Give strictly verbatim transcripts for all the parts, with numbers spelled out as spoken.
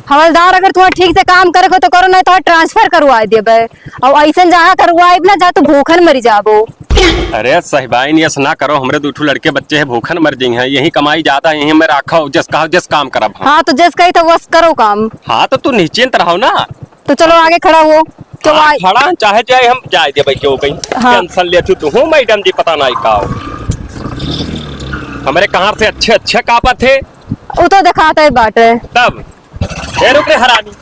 हवलदार, अगर तुम्हें ठीक से काम करे को तो करो, नहीं तो transfer करवा देबे। और ऐसन जहाँ करवाइब ना, जा तू भूखन मरी जाबो। अरे साहिबाइन, यस ना करो, हमरे दू ठो लड़के बच्चे हैं, भूखन मर जइहैं, यहीं कमाई ज्यादा है, यहीं में राखो, जस कहा जस काम करब हम। हाँ, तो जस कही तो वस करो काम। हाँ, तो तू निश्चिंत रहो ना। तो चलो आगे खड़ा हो। तो हाँ, आ- खड़ा हैं, चाहे जाए, हम जाए देबे, क्यों कहीं हाँ। Tension ले तू, तू हो मैडम जी, पता नहीं का हो। हमरे कहाँ से अच्छे अच्छे कापत है। वो तो दिखाते ही बाटे। तब, ए रुक रे हरामी।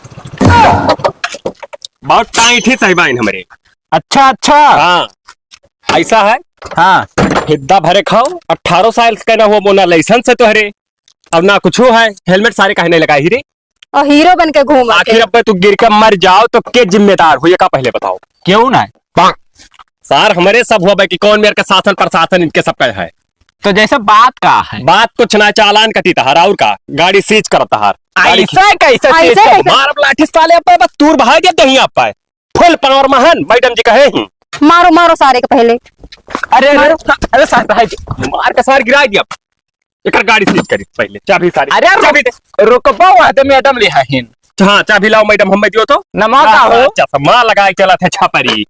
बहुत टाइट ही साहिबाइन हमरे। अच्छा, अच्छा। हाँ, ऐसा है। हाँ। हिद्दा भरे खाओ, अठारह साल का ना हुआ, मोना लाइसेंस है तोहरे, अब ना कुछ है, हेलमेट सारे काहे नहीं लगाई रे? और हीरो बन के घूम आखिर आते। अब तू गिर के मर जाओ तो के जिम्मेदार हो, ये का पहले बताओ? क्यों ना? सार, हमरे सब हुआ बे कि कौन मेरे के शासन प्रशासन इनके सब का है। तो जैसे बात का है? बात कुछ ना, चालान कटी तहार, और का? गाड़ी सीज करत तहार। गाड़ी ऐसे कैसे ऐसे सीज कर? कैसे? मारब लाठी साले पे, बस तूर भाई के दहिया पे। फुल पावर महन, मैडम जी कहे ही। मारो, मारो सारे के पहले। अरे, अरे, मारो। अरे सार, भाई जी, मार के सार गिराई दिया। एकर गाड़ी सीज करी पहले, चाबी सारी। अरे, चाबी दे। रुकबो, वह दे मैडम ले आहिन। हाँ, चाबी लाओ मैडम, हमें दियो तो। नमवा का हाँ, हो? अच्छा, चश्मा लगाए चलत है छपरी।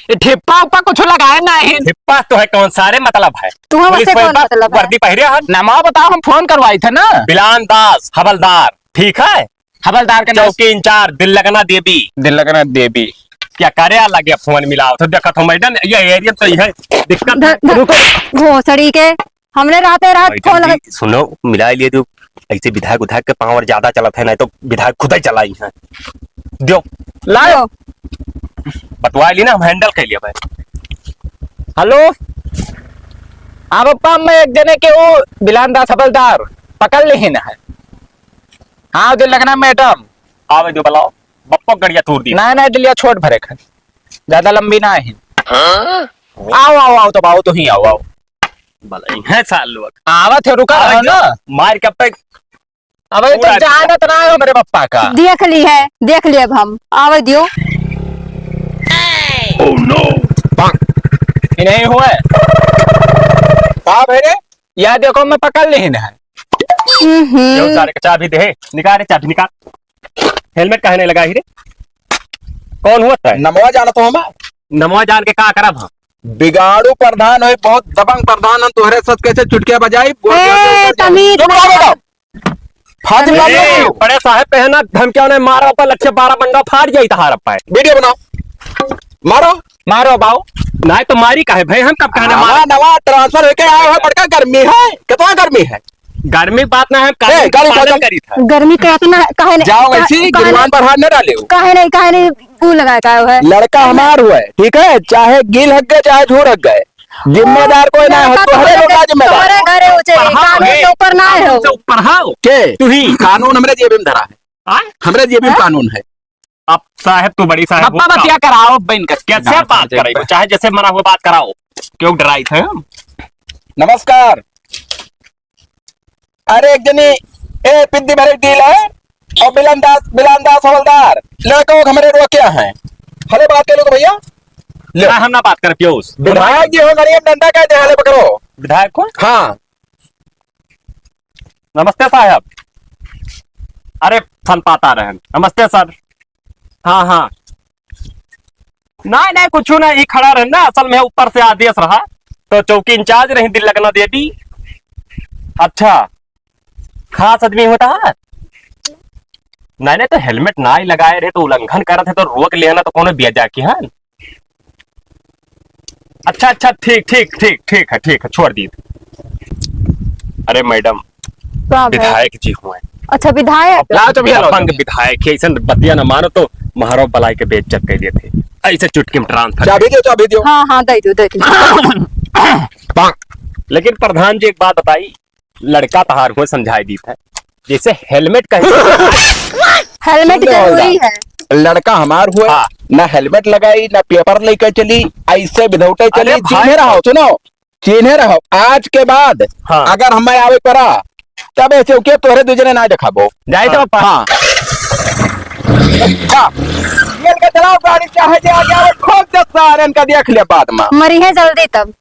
ये ठिप्पा उप्पा कुछ लगाए ना है। ठिप्पा तो है कौन सारे मतलब है? तुम्हें पुलिस वैसे कौन वाला मतलब है? वर्दी पहरे हन। नमवा बताओ, हम फोन करवाई थे ना। बिलान दास, हवलदार, ठीक है? हवलदार के नाम चौकी इंचार्ज, दिल लगना देवी। दिल लगना देवी। क्या करे लगे फोन मिलाओ? तो देखत हो मैडम, ये एरिया तो यह दिक्कत है। ध-, ध-, रुको। भोसड़ी के, हमने राते रात मैडम फोन लगा जी, सुनो, मिला लिए दो। ऐसे विधायक उधायक के पावर ज्यादा चलत है, नहीं तो विधायक खुद ही चलाई है। दियो। लाओ। बतवा ली ना, हम handle कर लिया भाई। हेलो। हाँ पप्पा, मैं एक जने के वो बिलान दास हवलदार पकड़ ले ही ना है। हाँ, दिल लगना मैडम। आवे जो बुलाओ, बप्पो गड़िया तूर दी। ना, ना, दिलिया छोट भरे खाली, ज्यादा लंबी ना है। हाँ? आओ, आओ, आओ, तो आओ, तो ही आओ, आओ। भले है साल लोग। आवत है, रुका आवे रहो जो, ना। मार के अब तक अबे तो पूरा जानत ना है हमरे पप्पा का। देख ली है, देख ली अब हम। आवे दियो। Oh no! ये नहीं हुआ है। का भाई रे? या देखो, मैं पकड़ लेहिन है। हम्म। यो सारे का चाबी दे, निकाल रे चाबी, निकाल। हेलमेट काहे नहीं लगाई रे? कौन हुआ तै? नमवा जाना तो हम। नमवा जान के का करब हम? बिगाड़ू प्रधान होई, बहुत दबंग प्रधान हम, तोहरे साथ कैसे चुटकिया बजाई, बोल ए, दिया तो तमीज चुप रहो बेटा। फाजिल ए, बात मत करो। बड़े साहब कहे ना, धमकियाँ नहीं मारा पर लक्ष्य बारह बंगा फाड़ जाई तहार पाए। वीडियो बनाओ, मारो। मारो बाऊ। नहीं तो मारी काहे भाई, हम कब कहने नवा, मारा? नवा transfer होके आया है, बड़का गर्मी है, कितना गर्मी है? गर्मी बात ना है, ए, कानून गाड़ी पालन उठा। करी था। गर्मी का इतना काहे नहीं, जाओ का-, ऐसी काहे गिरवान नहीं, पर हाथ न डाले हो। काहे नहीं, काहे नहीं, वो लगाए का है? लड़का हमार हुआ है, ठीक है, चाहे गील हक गए, चाहे झूर हक गए, जिम्मेदार कोई ना है, लड़का तोहरे लोग का जिम्मेदार। तोहरे घरे हो जाए, पढ़ाओ कानून रे। से ऊपर ना है हो। कानून से ऊपर हाओ। के? तू ही। कानून हमरे जेबी में धरा है। आय? हमरे जेबी में हाँ? कानून है। अब साहब, तू बड़ी साहब पप्पा हो, बतिया कराओ, बहन का कैसे बात कराई? चाहे जैसे मना हुआ बात कराओ। क्यों डराई थे हम? नमस्कार। अरे एक जनी, ए, पिद्दी भरे डील है, और बिलान दास, बिलान दास हवलदार, लड़का को हमरे रोक क्या है? हेलो, बात कर लो तो भैया। ले। ना, हम ना बात कर, पियोस। विधायक जी हो, गरीब डंडा का दे, हेलो पकड़ो। विधायक कौन? हाँ। नमस्ते साहब। अरे, फल पाता रहन। नमस्ते सर। हाँ, हाँ। नहीं, नहीं, कुछ नहीं, ई खड़ा रहन ना, असल में ऊपर से आदेश रहा, तो चौकी इंचार्ज रही दिल लगना देवी। अच्छा, खास आदमी होता है? नहीं, नहीं, तो हेलमेट ना ही लगाए रहे, तो उल्लंघन करत है, तो रोक लेना, तो कौनो बिया जाके, हाँ? अच्छा, अच्छा, ठीक, ठीक, ठीक, ठीक है, ठीक है, छोड़ दी। अरे मैडम, का भाई? विधायक जी हुए। अच्छा, विधायक? अब लाओ तो भैया, लाओ दबंग तो। विधायक है, ऐसन बतिया ना मानो तो महाराव बलाई के बेइज्जत कर देते। ऐसे चुटकी में transfer चाबी कर दियो, चाबी दियो। हाँ, हाँ, दे दो, दे दो। लेकिन प्रधान जी एक बात बताई, लड़का तहार हुए समझाई दी था, जैसे हेलमेट कहे। हेलमेट सुन ले जरूरी हवलदार, है। लड़का हमार हुए, हाँ। ना हेलमेट लगाई, ना पेपर लेके चली, ऐसे विधौटे चली, अरे भाई। चिन्हे रहो, सुनो, चिन्हे रहो, आज के बाद हाँ। अगर हमें आवे पड़ा, तब ऐसे ओके तोहरे दू जने ना देखाबो। जाए तो हाँ। हाँ। हाँ। ये इनका चलाओ गाड़ी, चाहे जे आगे आवे, खोल दे सारे, इनका देख ले बाद में। मरी है जल्दी तब।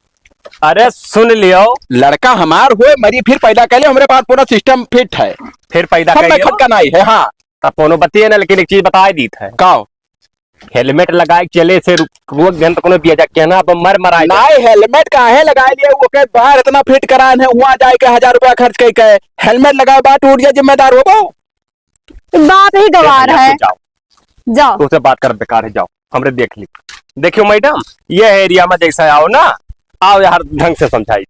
अरे सुन लियो। लड़का हमार हुए, मरी फिर पैदा कर लियो, हमरे पास पूरा system fit है। फिर पैदा सब कर में लियो। खटका नहीं है, हाँ। तब कोनो बतिये ना, लेकिन एक चीज बताए दीत है। का? हेलमेट लगाए के चले से रुक, रोक देन तो कोनो बिया जा के ना, अब मर मराए दे। नाहीं, हेलमेट काहे लगाए लिए? ओके बाहर इतना फिट करान है, वहाँ जाए के हजार रुपया खर्च कइ के हेलमेट लगाए, बात टूट जाए, जिम्मेदार होबो? बाप ही गवार है। जाओ। जाओ। तोसे बात कर बेकार है, जाओ। हमरे देख ली। देखियो मैडम, ये एरिया में जैसा आओ ना, आओ यार ढंग से समझाई।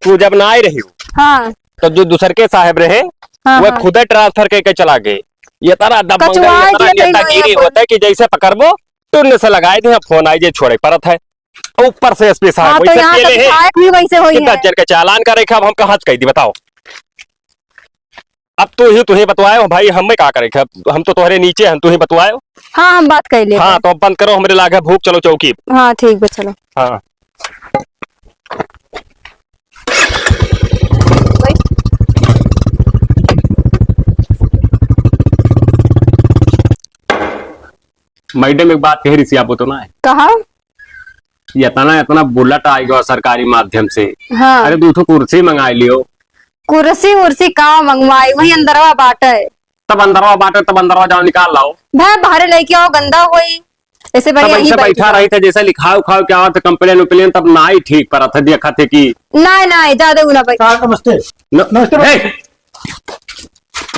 तू जब ना आई रही हो, हाँ। तो जो दूसर के साहेब रहे, हाँ, वो हाँ। खुदे ट्रांसफर कइ के चला गए। ये तारा दबंगई, कचुआ ये तारा के नेतागिरी होता है कि जैसे पकड़बो, टुन्न से लगाए दे, फोन आई जे छोड़े परत है। ऊपर से एसपी साहब हाँ, तो वैसे यहाँ तो पेले है। विधायक भी वैसे होई कि है। दस जन के चालान करे के, अब हम कहाँ से कह दी बताओ? अब तू ही, तू ही बतवाए हो भाई, हम में का करे के? हम तो तोहरे नीचे हैं, तू ही बतवाए हो। हाँ, हम बात कर लेते हाँ, हैं। तो अब बंद करो, हमरे लागे भूख, चलो चौकी। हाँ, ठीक बा, चलो। हाँ। मैडम, एक बात कही, रिसियाबो तो ना है। कहा? इतना, इतना बुलेट आइ गवा सरकारी माध्यम से। हाँ। अरे, दू ठो कुर्सी मंगाइ लियो। कुर्सी उर्सी का मंगवाई, वही अंदरवा बाटे। तब अंदरवा बाटे, तब अंदरवा जाओ, निकाल लाओ। भाई, बाहरे लइके आओ, गंदा होई। ऐसे तब बढ़िया यहीं ऐसे बैठ बैठा जाओ। रही थे, जैसे लिखाव उखाव के आवत, complain उम्प्लेन, तब नाहीं ठीक परत है, देखत है कि नाहीं, नाहीं, ज्यादा उ ना बैठ। साहब, नमस्ते। न-, नमस्ते, ए!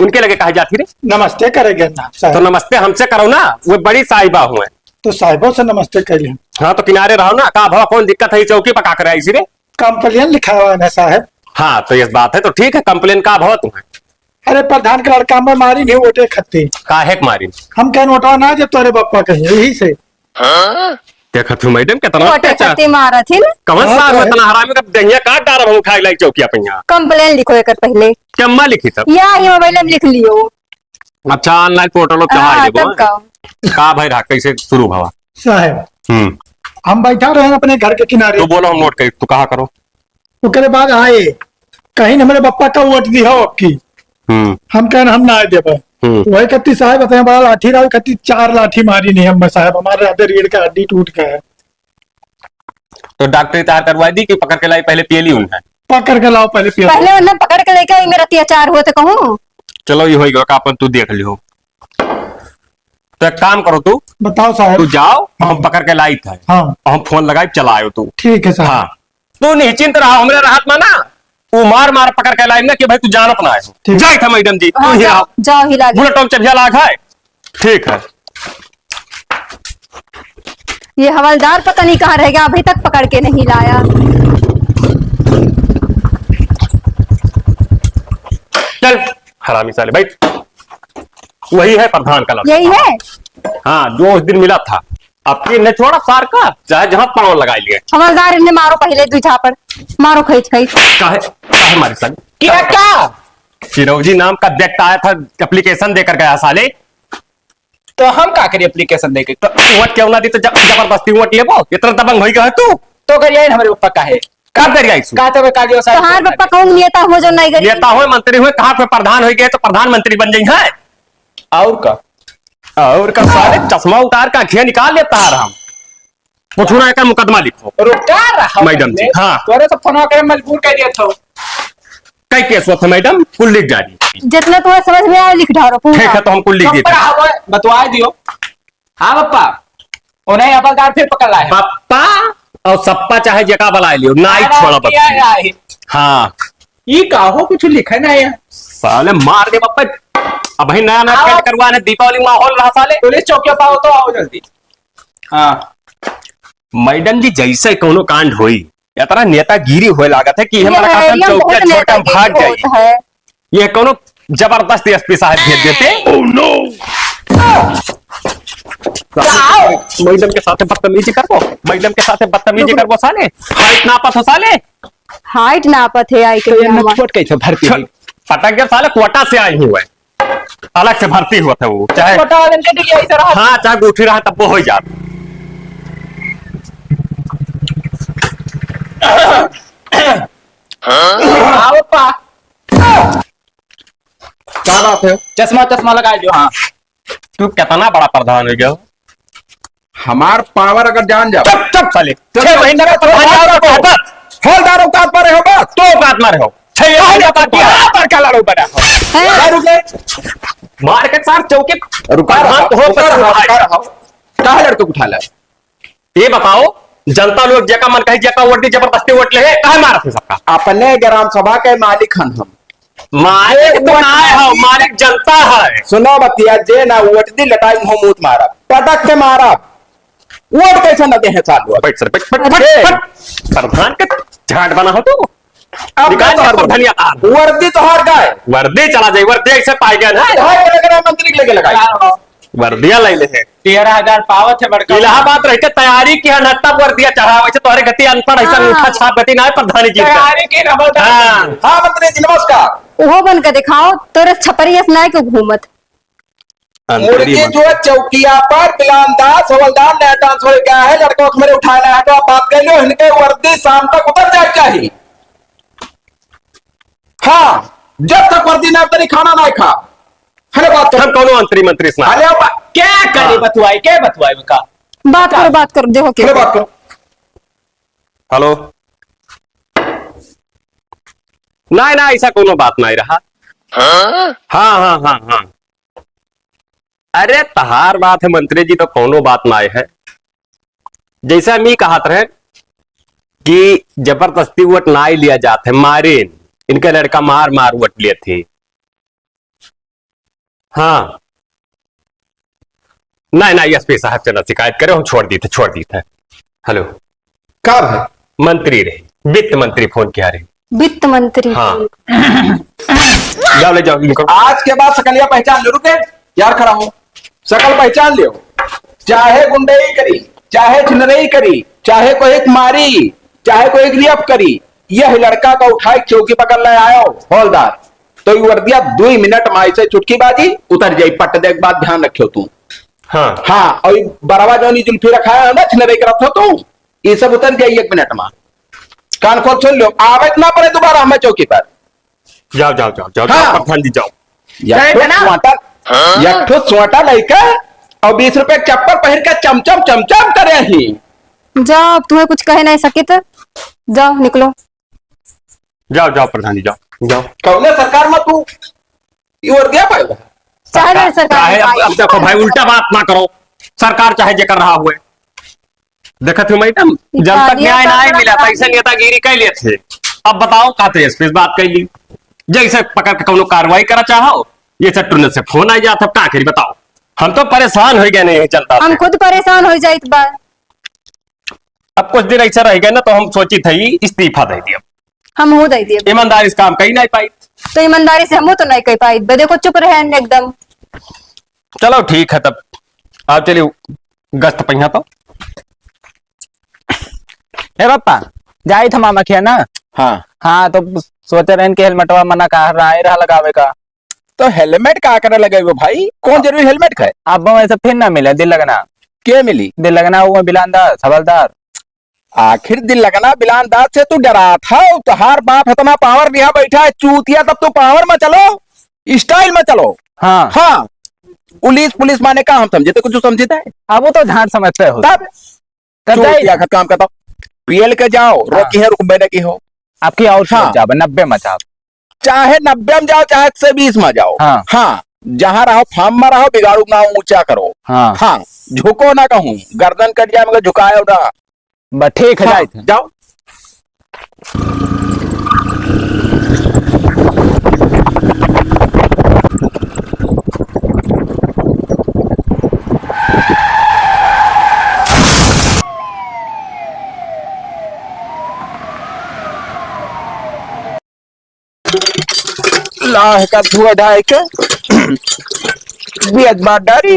उनके लगे काहे जाती रे? नमस्ते करेगे ना, साहब। तो नमस्ते हमसे करो ना, वो बड़ी साहिबा हुए। तो साहिबो से नमस्ते कर लें। हाँ, तो किनारे रहो ना, का भवा, कौन दिक्कत है, ये चौकी पर का करे आई सी रे? Complain लिखावा है ना, साहब। हाँ, तो ये बात है, तो ठीक है, complain का भवा तुम्हें? अरे, प्रधान के लड़का में मारी नहीं, वोटे खत्ती। काहे के मारी? हम कहेन वोटवा ना, जब तोरे बप्पा कहीं, यही से। देखत हूँ मैडम, कितना वोटे अत्याचार। खत्ती मारत ही ना। कवन हाँ, साहब तो है। इतना हरामी का दहिया काट डारब हम उठाए लाई चौकिया पे यहाँ। Complain लिखो एकर पहले। केम्मा लिखी तब? या ही मोबाइल में लिख लियो। अच्छा, online portal पे चढ़ा हाँ, देबो, तब हैं? का? का भाई रहा, कैसे शुरू भवा? साहब, हम्म। हम बैठा रहे अपने घर के किनारे। तू बोलो, हम नोट करी, तू कहा करो। ओकरे बाद आए, कहीं हमरे बप्पा का वोट दिहो अबकी। हम्म। हम कहेन, हम ना आए देबे। हम्म। वही कत्ती साहब बताए, बड़ा लाठी रहा, कत्ती चार लाठी मारी नहीं हम साहब, हमारे आधे रीढ़ का हड्डी टूट गया है। तो डॉक्टरी तैयार करवाई दी कि पकड़ के लाई, पहले पिए ली उन्हें? पकड़ के लाओ, पहले पिए ली। पहले उन्हें पकड़ के लेके आई, मेरा अत्याचार हुआ तो कहूँ। चलो, ये होई गवा, का अपन तू देख लियो। तो एक काम करो तू। बताओ साहब। तू जाओ, हम हाँ। पकड़ के लाई था। हाँ। हम फोन लगाई, चला आयो तू। ठीक है साहब। हाँ। तू निश्चिंत रहा, हमरे रहत में ना, उ मार मार पकड़ के लाई ना कि भाई तू जानत ना है। ठीक। जाई था मैडम जी, तू हाँ, ही जाओ, रहो। जाओ हिला दे। बुलेट में चबिया लाग है। ठीक है। ये हवलदार पता नहीं कहाँ रह गया, अभी तक पकड़ के नहीं लाया। चल हरामी साले, बैठ। वही है प्रधान का लड़का। यही है? हाँ, जो उस दिन मिला था। अब फिर ने छोड़ा सार का, चाहे जहाँ पाँव लगाई लिए। हवलदार, इन्हें मारो पहले दू झापड़, मारो खींच खींच। काहे, काहे मारी साले? क्या का? चिरौजी नाम का व्यक्ति आया था, application देकर गया साले। तो हम का करी application देके? तो वोट क्यों ना दी, तो जब-, जबरदस्ती वोट लेबो? इतना दबंग होई गया है तू? तो करिए ना हमारे ऊपर काहे? का करिए इसको? का तो कालियो साहब? तोहार पप्पा कौन नेता हो जो नहीं करी? नेता हो, मंत्री हो, कहाँ पे प्रधान हो गए तो प्रधानमंत्री बन जाई है? और का? और का साले चश्मा उतार के आँखियाँ निकाल लेता है हम। पूछो ना, एकर मुकदमा लिखो। रुका रहा मैडम जी, पहले। हाँ। तोरे से फोनवा करे मजबूर कर दिया था। कई केस होत है मैडम, कुल लिख जानी। जितना तुम्हें समझ में आए लिख डालो पूरा। ठीक है, तो हम कुल लिख चुप देते हैं। रहा, बतवा दियो। हाँ पप्पा, उन्हें हवलदार फिर पकड़ लाए। पप्पा और सप्पा चाहे जेका बुला लियो, नाई ना, छोड़ा ना, बच्ची। क्या है? हाँ। ई का हो, कुछ लिखे ना है। साले मार दे पप्पा। अबहीं नया नया आओ। पेंट करवा ने, दीपावली माहौल रहा साले। पुलिस चौकिया पाओ तो आओ जल्दी। हाँ। मैडम जी, जैसे कोनो कांड होई, इतना नेतागिरी होए लागत है कि ये हमारा ये काका हम एरिया में चौकिया बहुत छोड़ के हम भाग नेतागिरी जाई। होत है। ये कोनो जबरदस्त एसपी साहब भेज देते। Oh no! मैडम के साथ बदतमीजी करबो, मैडम के साथ बदतमीजी करबो साले। हाइट नापत हो साले। हाइट नापत है आई के तो ये बियाह में। छोट कैसे भर्ती हुई? पटक के साले कोटा से आई हुई है। अलग से भर्ती होत है वो, चाहे कोटा वाले के डिग्री ऐसे रहा। हाँ, चाहे गुठी रहा तब वो हो जात। हाँ, पप्पा। का बात है? चश्मा, चश्मा लगा लियो, हाँ। तू कितना बड़ा प्रधान हो गया हो? हमार पावर अगर जान जाओ। चुप, चुप साले। चुप, छह चुप, महीने का चुप, प्रधान हवलदार हो, बस। हवलदार औकात पर हो, बस। तो औकात में रहो। छह काहे महीना लड़का बाकी है। कहाँ पर का लड़ो बड़ा हो? हैं? क्या रुके? मार के साथ चौकी रुका रहा, प्रधान तो हो रुका रहा, सकता है। रुका रहा। काहे लड़के उठा ला? ये बताओ, जनता लोग जेका मन कही जेका वोट दी, जबरदस्ती वोट ले, काहे मारत है सबका? अपने ग्राम सभा के मालिक हन हम। मालिक तो ना है, मालिक जनता है। सुनो बतिया, जे ना वोट दी, लटाई मुंह मूत मारा, पटक के मारा। वोट कैसे न दे हैं सालू? बैठ सर, बैठ, बैठ, बैठ, अरे। बैठ। प्रधान के झाट बना हो तू। अब निकाल तो यार वर्दी। वर्दी तोहार का है? वर्दी चला जाए, वर्दी ऐसे पाई गए ना। ढाई किलोग्राम मंत्री के लेके लगाई। वर्दिया ले ले है। तेरह हजार पावत है बड़का। इलाहाबाद रह के तैयारी किया ना, तब वर्दिया चढ़ा। वैसे तोहरे गति अनपढ़, ऐसा हाँ। अंगूठा छाप गति ना है प्रधानी जी का। तैयारी की ना बोलता। हाँ। हाँ मंत्री जी नमस्कार। ओहो बन के दिखाओ, तोरे छपरी अस नाय के घूमत। अंतरी मुर्गी बन- जो चौकिया पर बिलान दास, हवलदार नया ट्रांसफर क्या है, लड़का को मेरे उठाना है, तो आप बात कर लो, इनके वर्दी शाम तक उतर जाए चाहिए। हाँ, जब तक वर्दी ना उतरी, खाना ना खा। हेलो, बात करो। हम कौनो अंतरी मंत्री से ना। हेलो, बा-, क्या करे हाँ। बतुआई, क्या बतुआई उनका? बात करो, बात करो, देखो क्या हेलो, बात करो। हेलो। नहीं, नहीं, ऐसा कौनो बात नहीं रहा। हाँ? हाँ, हाँ, हाँ, हाँ। अरे, तहार बात है मंत्री जी, तो कौनो बात नहीं है। जैसे हम ई कहत रहे कि जबरदस्ती वोट नाई लिया जात है, मारिन, इनके लड़का मार मार वोट लिए थे। हाँ, नहीं, नहीं, एसपी साहब से ना शिकायत करे, हम छोड़ दी थे, छोड़ दी थे। हेलो। का भाई? मंत्री रहे, वित्त मंत्री फोन किया रहे। वित्त मंत्री हाँ। फोन। जाओ, ले जाओ इनको। आज के बाद सकलिया पहचान लो। रुके यार, खड़ा हो, सकल पहचान लियो। चाहे गुंडई करी, चाहे छिनरई करी, चाहे कोई एक मारी, चाहे कोई एक रेप करी, यह लड़का का उठाए चौकी पकड़ ले आयो हवलदार, तो ये वर्दिया दुई मिनट में ऐसे चुटकी बाजी उतर जाई। पट दे एक बात ध्यान रखियो तू। हाँ। हाँ, और ये बरवा जौन ये जुल्फी रखाया है ना, छिनरई करत हो तू, ये सब उतर जाई एक मिनट में। कान खोल सुन लो, आवे के ना पड़े दोबारा हमें चौकी पर। जाओ, जाओ, जाओ, जाओ, हाँ। जाओ, प्रधान जी, जाओ। एक ठो जाए ना। स्वाटा, हाँ। एक ठो स्वाटा लइका और बीस रुपए के चप्पल पहिर के चमचम, चमचम करे ही। जाओ, अब तुम्हें कुछ कहे नहीं सकित, जाओ, निकलो। जाओ, जाओ, प्रधान जी, जाओ, जाओ। कौने सरकार में तू ये वर्दिया पाएगा? चाहे सरकार, सरकार चाहे अब, पाए। अब देखो भाई, उल्टा बात ना करो। सरकार चाहे जे कर रहा हुए, देखत हो मैडम, ई जनता के कालिया न्याय का नाय बड़ा मिला, कालिया। तैसे नेतागिरी कइ लेत है। अब बताओ, का तो एसपी से बात कइ ली, जैसे पकड़ के कौनो कार्रवाई करा चाहो, ये सब टुन्ने से फोन आ जात है, अब का करी बताओ? हम तो परेशान होइ गए नहीं जनता हम से। खुद परेशान होइ जाइत बा। अब कुछ दिन ऐसा रह गए ना, तो हम सोची थे इस्तीफा दे दिया। हम हो दे दिए। ईमानदारी से काम कहीं नहीं पाई। तो ईमानदारी से हमहू तो नहीं कह पाई। बे देखो, चुप रहे एकदम। चलो ठीक है तब, आप चलिए गश्त पहिया तो। ए पापा, जाई था मामा खिया ना। हाँ। हाँ, तो सोचे रहन कि हेलमेटवा मना कहा रहा है, रहा लगावे का। तो हेलमेट का करे लगे वो भाई? कौन जरूरी हेलमेट का है? अब हम ऐसे फिर ना मिले, दिल लगना। के मिली? दिल लगना, वो बिलान दास, हवलदार। आखिर दिल लगना बिलान दास से तू डरात हौ? तोहार बाप इतना पावर लिया बैठा है चूतिया, तब तू पावर में चलो, स्टाइल में चलो। हाँ। हाँ, पुलिस, पुलिस माने का हम समझे थे, कुछ समझे थे? अब वो तो झांट समझते हो। तब तब चूतिया जाइए। का काम करता हूँ। पीएल के जाओ, हाँ। रोकी है, रुक बैठे की हो। आपकी और हाँ। जाब, नब्बे में जाब। चाहे नब्बे में जाओ, चाहे एक सौ बीस में जाओ। हाँ। हाँ, जहाँ रहो, फार्म में रहो, बिगाड़ू ना, ऊंचा करो। हाँ। हाँ, झुको ना कहूँ, गर्दन कट जाए मगर झुकायो ना। बस ठीक है, हाँ, जाइत है। जाओ। लाह का धुआ ढाई के बियज मार डारी।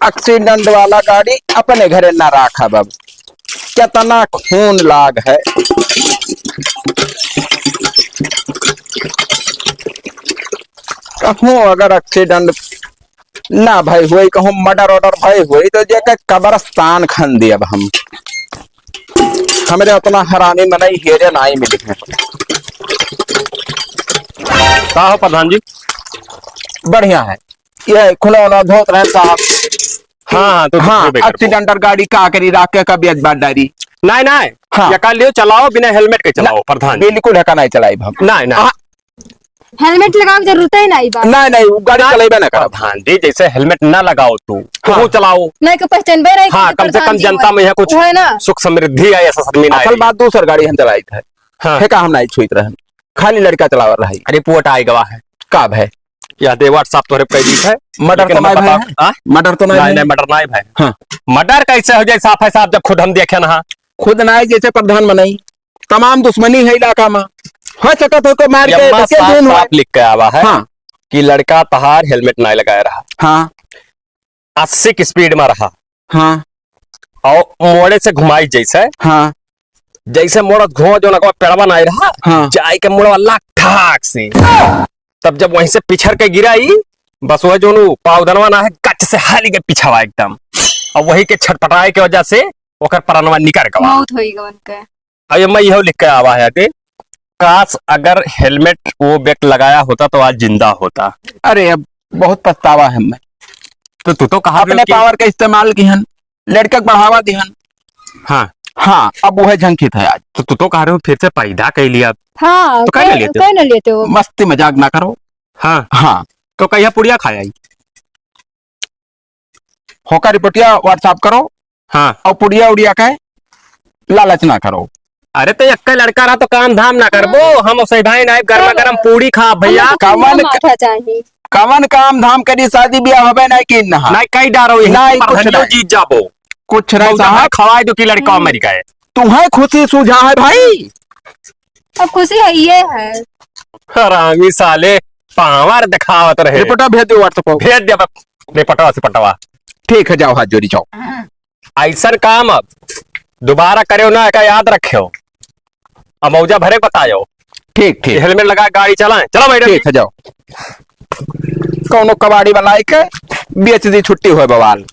एक्सीडेंट वाला गाड़ी अपने घरे ना राखब। अब कितना खून लाग है। कहूँ अगर एक्सीडेंट ना भाई होई, कहूँ मर्डर ऑर्डर भाई होई, तो जेकर कब्रस्तान खन देब हम। हमरे उतना हरामी मनई हेरे नाई मिली है। का हो प्रधान जी? बढ़िया है। ये खुला वाला धोत रहे साहब। कि हाँ, हाँ, तो हाँ, दूसरे बेकर को। Accident और गाड़ी का करी, राख के का ब्याज बांट डारी। नहीं, नहीं, हाँ। ये का लियो, चलाओ, बिना helmet के चलाओ, ना, प्रधान जी। बिल्कुल हेका नहीं चलाई हम। नहीं, नहीं। हाँ। Helmet लगावे के जरूरत ही नहीं बा। नहीं, नहीं, वो गाड़ी नहीं, चलेबे ना करब। प्रधान जी, जैसे helmet ना लगाओ तू, हाँ। तू चलाओ। नहीं, के पहचानबे नहीं हाँ, करे कम से कम प्रधान जी जनता होए। में यहाँ कुछ है ना? सुख समृद्धि आए, ऐसा आदमी ना असल आए। बात दूसर गाड़ी हम चलाइत है। हाँ। हेका हम नहीं छुइत रहन। खाली लड़का चलावत रही। अरे, पोट आए गवा है। का भय? या दे WhatsApp तोहरे पे दी है। Murder लेकिन तो हम नहीं भय बताओ, है? हाँ? Murder तो नहीं नहीं, भय? नहीं, murder नहीं भय। हाँ। Murder कैसे हो जाए साफ है साफ, जब खुद हम देखे ना? खुद ना है, जैसे प्रधान मनई, तमाम दुश्मनी है इलाका में। हो सकत हो को मार के यम्मा बचे साफ दिन हुआ। साफ लिख के आवा है हाँ। कि लड़का तहार helmet नहीं लगाए रहा। हाँ। अस्सी की speed में रहा। हाँ। और मोड़े से घुमाई जैसे। हाँ। जैसे मोड़त घुमा जो ना पेड़वा ना रहा। हाँ। जाए के मोड़वा लाग ठाक से। तब जब वहीं से पिछर के गिरा ई, बस वह जोनु पावदनवा ना है, गच से हाली के पिछावा एकदम। और वही के छटपटाए के वजह से ओकर परनवा निकर गवा। मौत होई गवन के। अब ये मैं यह लिख के आवा है कि काश अगर helmet वो व्यक्ति लगाया होता तो आज जिंदा होता। अरे, अब बहुत पछतावा है हमें। तो तू तो कहा अपने कि power का इस्तेमाल किहन, लड़का के बढ़ावा दिहन। हाँ। हाँ, अब वह झंखित है आज। तो तू तो कह रहे हो फिर से पैदा कर लिया। हाँ, तो काहे ना कह-, लेते हो? काहे ना लेते हो? मस्ती मजाक ना करो। हाँ। हाँ। तो कहिया पुड़िया खाया ही? होका रिपोर्टिया WhatsApp करो। हाँ। और पुड़िया उड़िया के लालच ना करो। अरे तो एक्के लड़का रहा तो काम धाम ना करबो, हाँ। हम उसे भाई नाइब गर्मा अरे। गरम पूड़ी खा भैया। हमें तो कवन पूरा माठा चाहिए। कवन काम धाम करी, शादी ब्याह होबे नहीं कि ना? नहीं कई डारो, यही नहीं, कुछ प्रधानियों नहीं। जीत जाबो। कुछ नहीं मौजा साहब। भर खवाए दो कि लड़का हम्म। मर गए। तुम्हें खुशी सूझा है भाई? अब खुशी है, ये है। हरामी साले, power दिखावत रहे। रिपोर्टा भेज दो WhatsApp पर। भेज दे अब रिपोर्टवा से पटवा। ठीक है, जाओ हाथ जोड़ी जाओ। ऐसन काम अब दोबारा करेव ना, एका याद रखेव। अब मौजा भरे बतायो। ठीक, ठीक। Helmet लगा गाड़ी चलाएं। चलो मैडम ठीक जी। है, जाओ। कौनो कबाड़ी वाला आइके बेच दी, छुट्टी होए बवाल।